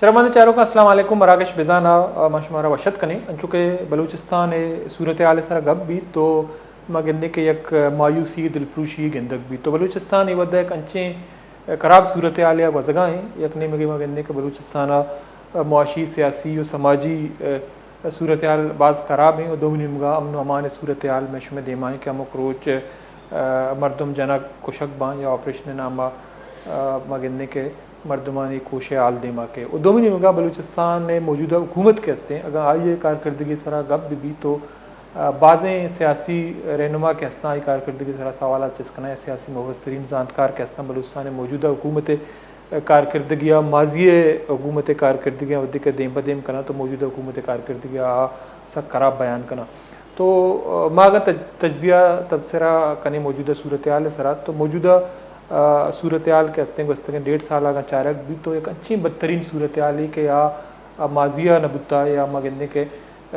شرپمند چاروکاں، السلام علیکم۔ مراگش بزان ءَ ما شمارا وش اتک کنیں۔ انچو کہ بلوچستان ءِ صورتحال ءِ سرا گپ بیت تو ما گندیں کہ یک مایوسی، دلپروشی گندگ بیت۔ تو بلوچستان اے وھد ءَ یک انچیں خراب صورتحالے ءَ گوزگا ایں۔ یک نیمگے ما گندیں کہ بلوچستان ءِ معاشی، سیاسی و سماجی صورتحال باز خراب ایں و دومی نیمگا امن و امان ءِ صورتحال مئے شمئے دیما ایں کہ ہمک روچ، آ، مردم جنگ کشگ باں یا آپریشن ءِ نام ءَ، آ، ما گندیں کہ مردمانی کوش ءِ حال دیما کئیت۔ و دومی نیمگا بلوچستان ءِ موجودہ حکومت کہ ہستیں، اگاں آئی ءِ کارکردگی ءِ سرا گپ بہ بیت تو، آ، بازیں سیاسی رہنما کہ ہستاں، آئی کارکردگی ءِ سرا سوالات چست کناں یا سیاسی مبصرین، زانتکار کہ ہستاں، بلوچستان ءِ موجودہ حکومت ءِ کارکردگی ءَ، ماضی ءِ حکومت ءِ کارکردگی ءَ وھدے کہ دیم پہ دیم کناں تو موجودہ حکومت ءِ کارکردگی ءَ آ سک خراب بیان کناں۔ تو، آ، ما اگاں تج-، تجزیہ تبصرہ کنیں موجودہ صورتحال ءِ سرا تو موجودہ، آ، صورتحال کہ ہستیں گوستگیں ڈیڑھ سال اگاں چارگ بیت تو یک انچیں بدترین صورتحالے کہ آ، آ ماضی ءَ نہ بوتا یا ما گندیں کہ، آ،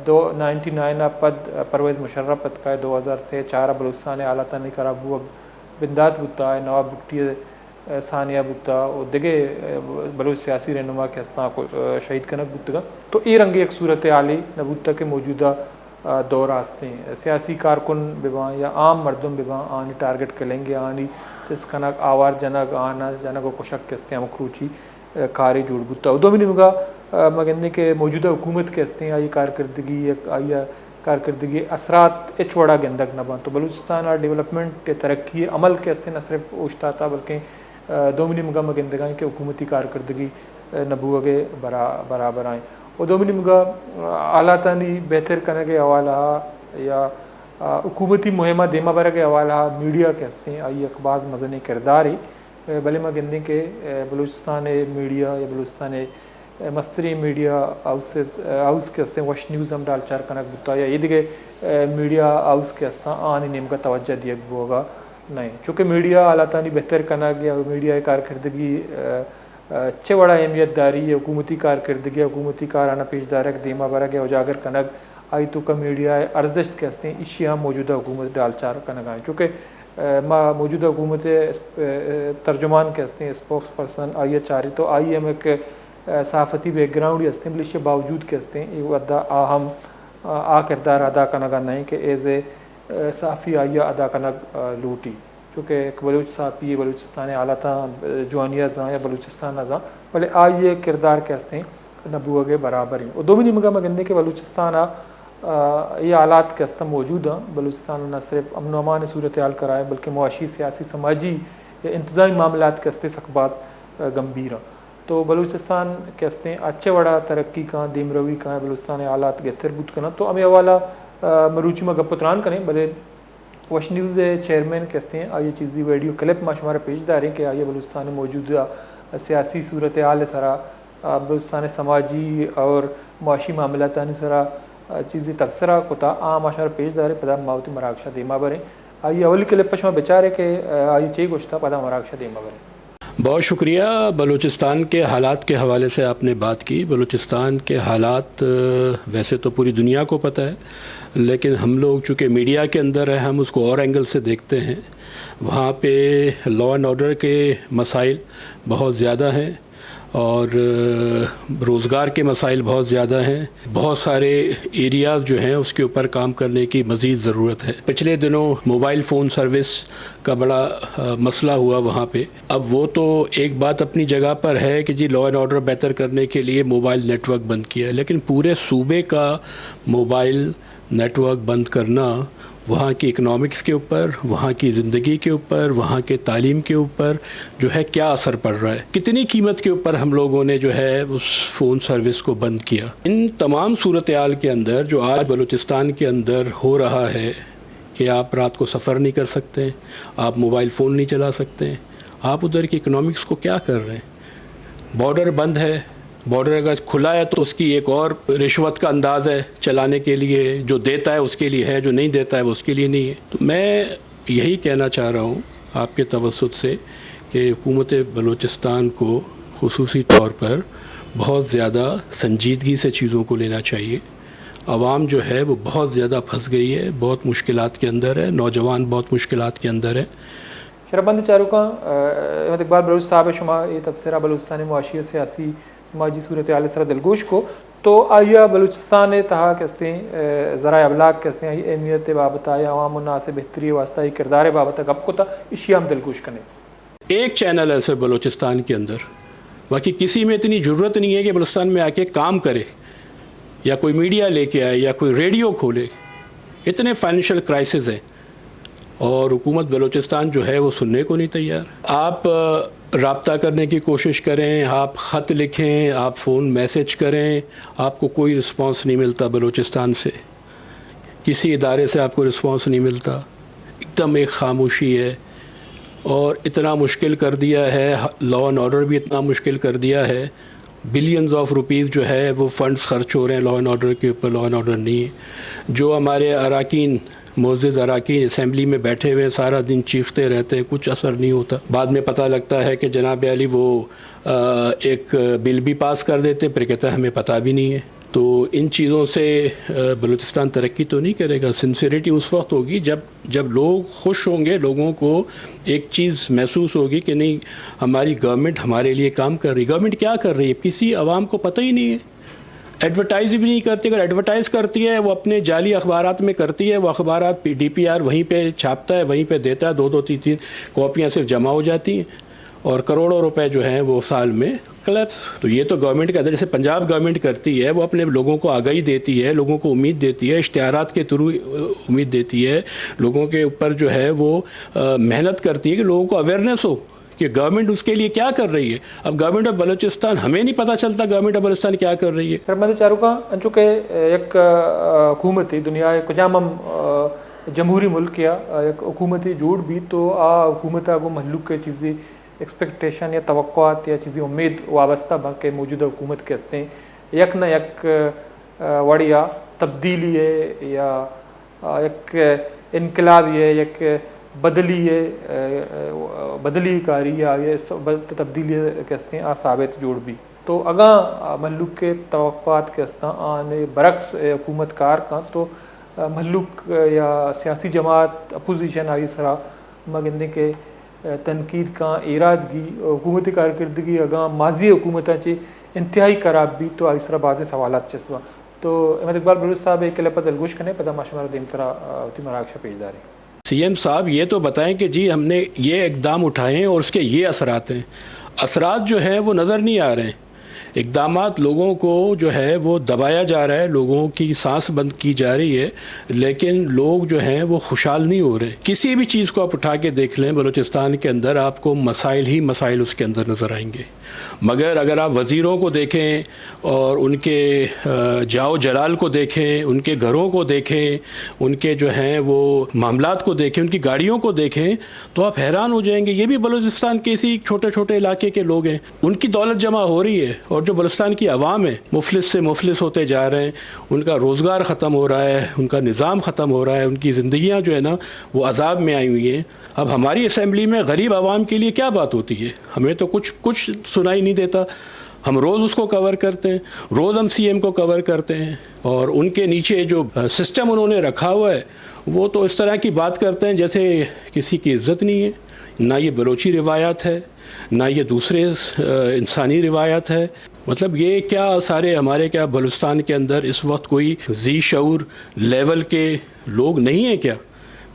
دو، نائنٹی نائن ءَ پد، آ، پرویز مشرف اتکا، دو ہزار سے چار ءَ بلوچستان ءِ حالاتانی خراب بوگ بندات بوتا، نواب بگٹی ءِ ثانیہ بوتا و دگہ بلوچ سیاسی رہنما کہ ہستاں کو-، شہید کنگ بوتگاں۔ تو اے رنگیں یک صورتحالے نہ بوتا کہ موجودہ، آ، دور ءَ ہستیں سیاسی کارکن بہ باں یا عام مردم بہ باں، آنی ٹارگٹ کلنگ ءُ آنی چست کنگ، آوار جنگ، آناں جنگ و کشگ کہ ہستیں ہمک روچی، آ، کارے جوڑ بوتا۔ و دومی نیمگا، آ، ما گندیں کہ موجودہ حکومت کہ ہستیں آئی کارکردگی، آئی کارکردگی اثرات ہچ وڑا گندگ نہ باں۔ تو بلوچستان ءِ ڈیولپمنٹ ءُ ترقی ءِ عمل کہ ہستیں نہ صرف اوشتاتا بلکیں، آ، دومی نیمگا ما گندگائیں کہ حکومتی کارکردگی، آ، نہ بوگ ءِ برا-، برابر آئیں۔ و دومی نیمگا، آ، حالاتانی بہتر کنگ ءِ حوالہ ءَ یا، آ، حکومتی مہم ءَ دیما برگ ءِ حوالہ ءَ میڈیا کہ ہستیں آئی یک باز مزنیں کردارے۔ بلے ما گندیں کہ بلوچستان ءِ میڈیا یا بلوچستان ءِ مستریں میڈیا ہاؤسز، ہاؤس کہ ہستیں وش نیوز ہم ڈالچار کنگ بوتا یا اے دگہ میڈیا ہاؤس کہ ہستاں آنی نیمگا توجہ دیگ بوگا نہ انت۔ چونکہ میڈیا حالاتانی بہتر کنگ یا میڈیا ءِ کارکردگی چہ وڑا اہمیت داری، حکومتی کارکردگی، حکومتی کاراناں پیش دارگ، دیما برگ ءُ اجاگر کنگ، آئی توکا میڈیا ءِ ارزشت کہ ہستیں ایشی ہم موجودہ حکومت ڈالچار کنگا انت۔ چونکہ ما موجودہ حکومت ءِ اس-، ترجمان کہ ہستیں، اسپوکس پرسن، آئی ءَ چاری تو آئی ہم یک، آ، صحافتی بیک گراؤنڈ ہی ہستیں، بلے ایشی باوجود کہ ہستیں، اے وھدا آ ہم، آ، آ کردار ادا کنگا نہ انت کہ ایز اے، آ، صحافی آئی ءَ ادا کنگ، آ، لوٹی۔ چونکہ یک بلوچ صحافی بلوچستان ءِ حالاتاں، آ، جوانی ءَ زان یا بلوچستان ءَ زان، بلے آئی ءِ کردار کہ ہستیں، نہ بوگ ءِ برابر انت۔ و دومی نیمگا ما گندیں کہ بلوچستان ءَ، آ، اے حالات کہ ہستاں موجود انت، بلوچستان ءَ نہ صرف امن و امان ءِ صورتحال خراب انت بلکہ معاشی، سیاسی، سماجی یا انتظامی معاملات کہ ہستیں سک باز، آ، گمبھیر انت۔ تو بلوچستان کہ ہستیں اچ وڑا ترقی کاں، دیمروی کاں، بلوچستان ءِ حالات گہتر بوت کناں۔ تو ہمے حوالہ، آ، مروچی ما گپ و تران کنیں، بلے وش نیوز ءِ چیئرمین کہ ہستیں، آئی ءَ چیزی ویڈیو کلپ ما شمارا پیش داریں کہ آئی ءَ بلوچستان ءِ موجودہ سیاسی صورتحال ءِ سرا، آ، بلوچستان ءِ سماجی اور معاشی معاملاتانی سرا، آ، چیزی تبصرہ کتا، آ ما شمارا پیش داریں، پدا ما وتی مراگش ءَ دیما بریں۔ آئی ءِ اولی کلپ ءَ شما بچارے کہ، آ، آئی ءَ چے گوشتا، پدا مراگش ءَ دیما بریں۔ بہت شکریہ۔ بلوچستان کے حالات کے حوالے سے آپ نے بات کی۔ بلوچستان کے حالات، آ، ویسے تو پوری دنیا کو پتہ ہے، لیکن ہم لوگ چونکہ میڈیا کے اندر ہیں، ہم اس کو اور اینگل سے دیکھتے ہیں۔ وہاں پہ لا اینڈ آرڈر کے مسائل بہت زیادہ ہیں اور، آ، روزگار کے مسائل بہت زیادہ ہیں۔ بہت سارے ایریاز جو ہیں، اس کے اوپر کام کرنے کی مزید ضرورت ہے۔ پچھلے دنوں موبائل فون سروس کا بڑا، آ، مسئلہ ہوا وہاں پہ۔ اب وہ تو ایک بات اپنی جگہ پر ہے کہ جی، لا اینڈ آرڈر بہتر کرنے کے لیے موبائل نیٹورک بند کیا، لیکن پورے صوبے کا موبائل نیٹورک بند کرنا وہاں کی اکنامکس کے اوپر، وہاں کی زندگی کے اوپر، وہاں کے تعلیم کے اوپر جو ہے کیا اثر پڑ رہا ہے، کتنی قیمت کے اوپر ہم لوگوں نے جو ہے اس فون سروس کو بند کیا۔ ان تمام صورتحال کے اندر جو آج بلوچستان کے اندر ہو رہا ہے کہ آپ رات کو سفر نہیں کر سکتے ہیں، آپ موبائل فون نہیں چلا سکتے ہیں، آپ ادھر کی اکنامکس کو کیا کر رہے ہیں؟ بارڈر بند ہے، بارڈر اگر کھلا ہے تو اس کی ایک اور رشوت کا انداز ہے چلانے کے لیے، جو دیتا ہے اس کے لیے ہے، جو نہیں دیتا ہے وہ اس کے لیے نہیں ہے۔ تو میں یہی کہنا چاہ رہا ہوں آپ کے توسط سے کہ حکومت بلوچستان کو خصوصی طور پر بہت زیادہ سنجیدگی سے چیزوں کو لینا چاہیے۔ عوام جو ہے وہ بہت زیادہ پھنس گئی ہے، بہت مشکلات کے اندر ہے، نوجوان بہت مشکلات کے اندر ہے۔ شرپمند چاروکاں، آ، احمد اقبال بلوچ صاحب ءِ شما اے تبصرہ بلوچستان ءِ معاشی ءُ سیاسی سماجی صورتحال ءِ سرا دلگوش کو، تو آئی ءَ بلوچستان ءِ تہا کہ استیں، اے، ذرائع ابلاغ کہ استیں، آئی اہمیت ءِ بابت ءَ یا عوام الناس ءِ بہتری ءِ واستہ آئی کردار ءِ بابت ءَ گپ کتا، ایشی ءَ ہم دلگوش کنیں۔ ایک چینل ہے صرف بلوچستان کے اندر، باقی کسی میں اتنی جرات نہیں ہے کہ بلوچستان میں آ کے کام کرے یا کوئی میڈیا لے کے آئے یا کوئی ریڈیو کھولے۔ اتنے فائنینشل کرائسز ہیں اور حکومت بلوچستان جو ہے وہ سننے کو نہیں تیار۔ آپ، آ، رابطہ کرنے کی کوشش کریں، آپ خط لکھیں، آپ فون میسج کریں، آپ کو کوئی رسپانس نہیں ملتا بلوچستان سے۔ کسی ادارے سے آپ کو رسپانس نہیں ملتا، ایک دم ایک خاموشی ہے۔ اور اتنا مشکل کر دیا ہے، لا اینڈ آرڈر بھی اتنا مشکل کر دیا ہے، بلینز آف روپیز جو ہے وہ فنڈز خرچ ہو رہے ہیں لا اینڈ آرڈر کے اوپر، لا اینڈ آرڈر نہیں ہے۔ جو ہمارے اراکین، معزز اراکین اسمبلی میں بیٹھے ہوئے ہیں، سارا دن چیختے رہتے ہیں، کچھ اثر نہیں ہوتا۔ بعد میں پتہ لگتا ہے کہ جناب عالی وہ، آ، ایک بل بھی پاس کر دیتے ہیں، پھر کہتے ہیں ہمیں پتہ بھی نہیں ہے۔ تو ان چیزوں سے، آ، بلوچستان ترقی تو نہیں کرے گا۔ سنسیریٹی اس وقت ہوگی جب، جب لوگ خوش ہوں گے، لوگوں کو ایک چیز محسوس ہوگی کہ نہیں، ہماری گورنمنٹ ہمارے لیے کام کر رہی ہے۔ گورنمنٹ کیا کر رہی ہے، کسی عوام کو پتہ ہی نہیں ہے۔ ایڈورٹائز بھی نہیں کرتی، اگر ایڈورٹائز کرتی ہے وہ اپنے جعلی اخبارات میں کرتی ہے، وہ اخبارات ڈی پی آر وہیں پہ چھاپتا ہے، وہیں پہ دیتا ہے، دو دو تین تین کاپیاں صرف جمع ہو جاتی ہیں اور کروڑوں روپے جو ہیں وہ سال میں کلیپس۔ تو یہ تو گورنمنٹ کا، جیسے پنجاب گورنمنٹ کرتی ہے، وہ اپنے لوگوں کو آگاہی دیتی ہے، لوگوں کو امید دیتی ہے، اشتہارات کے تھرو امید دیتی ہے، لوگوں کے اوپر جو ہے وہ، آ، محنت کرتی ہے کہ لوگوں کو اویئرنیس ہو کہ گورنمنٹ اس کے لیے کیا کر رہی ہے۔ اب گورنمنٹ آف بلوچستان، ہمیں نہیں پتہ چلتا گورنمنٹ آف بلوچستان کیا کر رہی ہے۔ شرمندہ چاروکاں، انچو کہ یک، آ، حکومتے، دنیا ءِ کجام ہم، آ، جمہوری ملک یا، آ، یک حکومتے جوڑ بیت تو آ حکومت ءَ گوں مہلوک ءِ چیزے ایکسپیکٹیشن یا توقعات یا چیزی امید وابستہ باں کہ موجودہ حکومت کہ استیں یک نہ یک، آ، وڑ یا تبدیلی ءِ یا، آ، یک انقلابی ءِ، یک بدلی ءِ، آ، آ، بدلی کاری یا یہ س-، بد-، تبدیلی کہ استیں آ ثابت جوڑ بی۔ تو اگاں، آ، مہلوک ءِ توقعات کہ استاں آنے برعکس، آ، حکومت کار کن تو، آ، مہلوک، آ، یا سیاسی جماعت اپوزیشن آئی سرا ما گندیں کہ، آ، تنقید کاں، ایرادگی، آ، حکومتی کارکردگی اگاں ماضی حکومتاں چہ انتہائی خراب بیت تو آئی سرا بازیں سوالات چست باں۔ تو احمد اقبال بلوچ صاحب ءِ اے کلپ ءَ دلگوش کنیں، پدا ما شمارا دیمترا، آ، وتی مراگش ءَ پیش داریں۔ سی ایم صاحب، یہ تو بتائیں کہ جی، ہم نے یہ اقدام اٹھائے ہیں اور اس کے یہ اثرات ہیں۔ اثرات جو ہیں وہ نظر نہیں آ رہے ہیں۔ اقدامات لوگوں کو جو ہے وہ دبایا جا رہا ہے، لوگوں کی سانس بند کی جا رہی ہے، لیکن لوگ جو ہیں وہ خوشحال نہیں ہو رہے۔ کسی بھی چیز کو آپ اٹھا کے دیکھ لیں، بلوچستان کے اندر آپ کو مسائل ہی مسائل اس کے اندر نظر آئیں گے۔ مگر اگر آپ وزیروں کو دیکھیں اور ان کے، آ، جاہ و جلال کو دیکھیں، ان کے گھروں کو دیکھیں، ان کے جو ہیں وہ معاملات کو دیکھیں، ان کی گاڑیوں کو دیکھیں، تو آپ حیران ہو جائیں گے۔ یہ بھی بلوچستان کے اسی چھوٹے چھوٹے علاقے کے لوگ ہیں، ان کی دولت جمع ہو رہی ہے اور جو بلوچستان کی عوام ہے، مفلس سے مفلس ہوتے جا رہے ہیں، ان کا روزگار ختم ہو رہا ہے، ان کا نظام ختم ہو رہا ہے، ان کی زندگیاں جو ہے نا، وہ عذاب میں آئی ہوئی ہیں۔ اب ہماری اسمبلی میں غریب عوام کے لیے کیا بات ہوتی ہے؟ ہمیں تو کچھ، کچھ سنائی نہیں دیتا۔ ہم روز اس کو کور کرتے ہیں، روز ہم سی ایم کو کور کرتے ہیں، اور ان کے نیچے جو، آ، سسٹم انہوں نے رکھا ہوا ہے، وہ تو اس طرح کی بات کرتے ہیں جیسے کسی کی عزت نہیں ہے، نہ یہ بلوچی روایات ہے، نہ یہ دوسرے، آ، انسانی روایات ہے۔ مطلب، یہ کیا سارے ہمارے، کیا بلوچستان کے اندر اس وقت کوئی ذی شعور لیول کے لوگ نہیں ہیں کیا،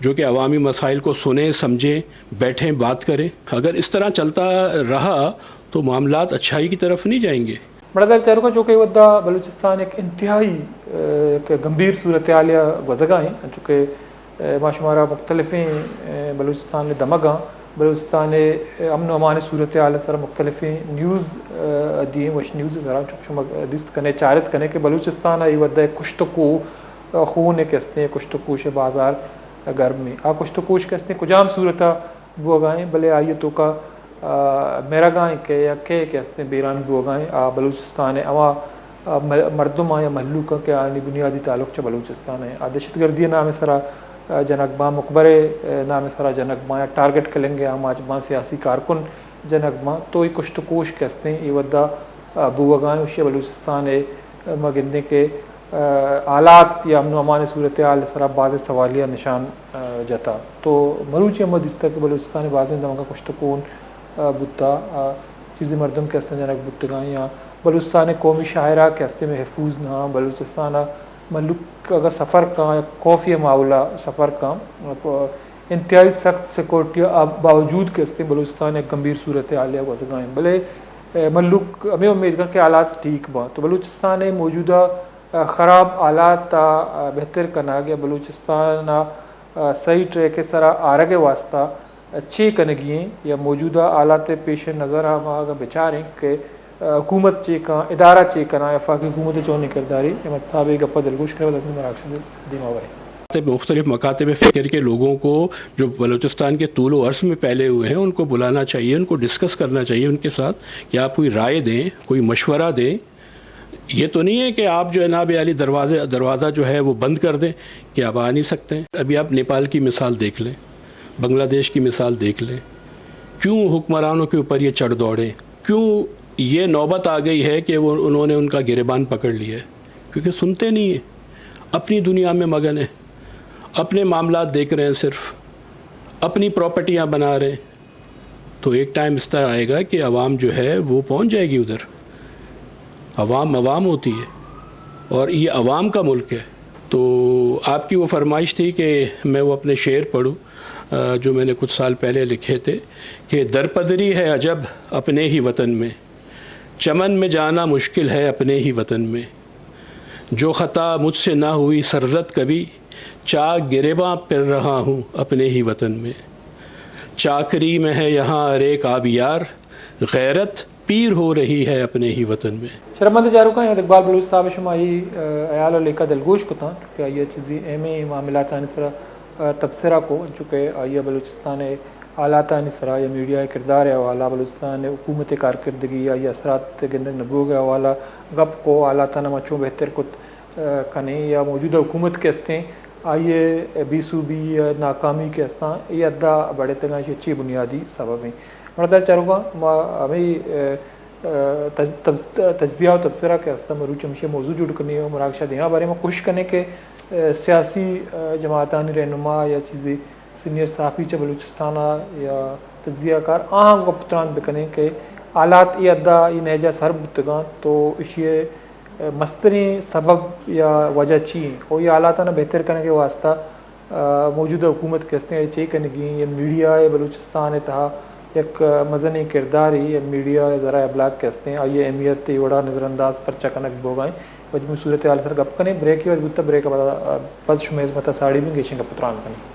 جو کہ عوامی مسائل کو سنیں، سمجھیں، بیٹھیں، بات کریں؟ اگر اس طرح چلتا رہا تو معاملات اچھائی کی طرف نہیں جائیں گے۔ مڑدار چاروکاں، چونکہ اے وھد ءَ بلوچستان یک انتہائی، آ، یک گمبھیر صورتحال ءَ گوزگ ءَ ایں، چونکہ، آ، ما شمارا مختلفیں، آ، بلوچستان ءِ دمگاں، بلوچستان ءِ امن و امان ءِ صورتحال ءِ سرا مختلفیں نیوز، آ، دیئیں، وش نیوز ءِ سرا، چونکہ شما دیست کنے، چارت کنے کہ بلوچستان ءَ اے وھد ءَ کشت و کو، آ، خون ءِ کہ استیں، کشت و کوش ءِ بازار گرم ایں۔ آ کشت و کوش کہ استیں کجام صورت ءَ بوگ ءَ ایں، بلے آئی ءِ توکا، آ، مرگ ءَ ایں کہ یا کئے کہ استیں بیران بوگ ءَ ایں، آ بلوچستان ءِ ہما، آ، م-، مردم آں یا مھلوک آں کہ آیانی بنیادی تعلق چہ بلوچستان ءَ ایں۔ آ دہشت گردی ءِ نام ءِ سرا، آ، جنگ باں، مقبرے ءِ نام ءِ سرا جنگ باں یا ٹارگٹ کلنگ ءِ آماچ باں، سیاسی کارکن جنگ باں، تو اے کشت و کوش کہ استیں اے وھد ءَ، آ، بوگ ءَ ایں، اشی ءَ بلوچستان ءِ، آ، ما گندیں کہ آ، حالات یا امن و امان ءِ صورتحال ءِ سرا بازیں سوالیہ نشان، آ، جتا۔ تو مروچی ہم ما دیستگ کہ بلوچستان ءِ بازیں دمگاں کشت و کون، آ، بوتا، آ، چیزے مردم کہ استاں جنگ بوتگاں یا، بلوچستان ءِ قومی شاعرہ کہ ہستے محفوظ نہ، بلوچستان ءِ ملک اگر سفر کاں یا خوفیہ ماحول ءَ سفر کاں، انتہائی سخت سیکورٹی ءِ باوجود کہ ہستے بلوچستان یک گمبھیر صورتحال ءَ گوزگا ایں، بلے، اے، ملک ہمے امید کاں کہ حالات ٹھیک باں۔ تو بلوچستان ءِ موجودہ، اے، خراب حالات ءَ، اے، بہتر کنگ یا بلوچستان ءَ، اے، صحیح ٹریک ءِ سرا آرگ ءِ واستہ چے کنگی ایں یا موجودہ حالات ءِ پیش نظر ءَ ما اگاں بچاریں کہ، اے، حکومت چے کن، ادارہ چے کناں، وفاقی حکومت ءِ چونیں کردارے، احمد صاحب ءِ گپ ءَ دلگوش کنیں، بعد ءَ مراگش ءَ دیما بریں۔ مختلف مکاتب فکر کے لوگوں کو جو بلوچستان کے طول و عرض میں پھیلے ہوئے ہیں، ان کو بلانا چاہیے، ان کو ڈسکس کرنا چاہیے ان کے ساتھ، کہ آپ کوئی رائے دیں، کوئی مشورہ دیں۔ یہ تو نہیں ہے کہ آپ جو ہے نا بے علی دروازے، دروازہ جو ہے وہ بند کر دیں کہ آپ آ نہیں سکتے ہیں۔ ابھی آپ نیپال کی مثال دیکھ لیں، بنگلہ دیش کی مثال دیکھ لیں، کیوں حکمرانوں کے اوپر یہ چڑھ دوڑے، کیوں یہ نوبت آ گئی ہے کہ وہ، انہوں نے ان کا گریبان پکڑ لیا ہے؟ کیونکہ سنتے نہیں ہیں، اپنی دنیا میں مگن ہیں، اپنے معاملات دیکھ رہے ہیں، صرف اپنی پراپرٹیاں بنا رہے ہیں۔ تو ایک ٹائم اس طرح آئے گا کہ عوام جو ہے وہ پہنچ جائے گی ادھر۔ عوام عوام ہوتی ہے اور یہ عوام کا ملک ہے۔ تو آپ کی وہ فرمائش تھی کہ میں وہ اپنے شعر پڑھوں، آ، جو میں نے کچھ سال پہلے لکھے تھے کہ درپدری ہے عجب اپنے ہی وطن میں، چمن میں جانا مشکل ہے اپنے ہی وطن میں۔ جو خطا مجھ سے نہ ہوئی سرزد کبھی، چاک گریباں پھر رہا ہوں اپنے ہی وطن میں۔ چاکری میں ہے یہاں ہر ایک آبیار، غیرت پیر ہو رہی ہے اپنے ہی وطن میں۔ شرمند چاروکاں، احمد اقبال بلوچ صاحب ءَ شما آئی، اے، حیال ءُ لیکہ دلگوش کتاں، چونکہ آئی ءَ چیزی اہمیں معاملاتانی سرا، اے، تبصرہ کو، چونکہ آئی ءَ بلوچستان ءِ حالاتانی سرا یا میڈیا ءِ کردار ءِ حوالہ، بلوچستان ءِ حکومت ءِ کارکردگی، آئی ءِ اثرات گندگ نہ بوگ ءِ حوالہ گپ کو، حالاتاں ما چوں بہتر کت، اے، کنیں یا موجودہ حکومت کہ ہستیں، آئی ءِ بے سوبی یا ناکامی کہ ہستاں، اے حد ءَ بڑھتگاں، ایشی چی بنیادی سبب ایں؟ مردار چاروکاں، ما ہمے، اے، اے، تج-، تبص-، تجزیہ و تبصرہ کہ ہستاں، مروچی ہمیشی موضوع جوڑ کنیں و مراگش ءَ دیما بریں۔ ما کوشش کنیں کہ، اے، سیاسی، اے، جماعتانی رہنما یا چیزے سینئر صحافی چہ بلوچستان ءَ یا تجزیہ کار آہاں گوں گپ تران بکنیں کہ حالات اے حد ءَ اے نہج ءَ سر بوتگاں تو ایشی ءِ مستریں سبب یا وجہ چی ایں؟ و اے حالاتاں بہتر کنگ ءِ واستہ، آ، موجودہ حکومت کہ ہستیں، آئی چے کنگی ایں؟ یا میڈیا ءِ بلوچستان ءِ تہا یک مزنیں کردارے یا میڈیا ءِ ذرائع ابلاغ کہ ہستیں، آئی ءِ اہمیت ءِ وڑا نظر انداز پرچا کنگ بوگا ایں؟ وجہ صورتحال سر گپ کنیں، بریکے وقت بوتا، بریک ءَ پدا، آ، پد شمئے ہزمت ءَ ساڑی بیں، گیشیں گپ تران کنیں۔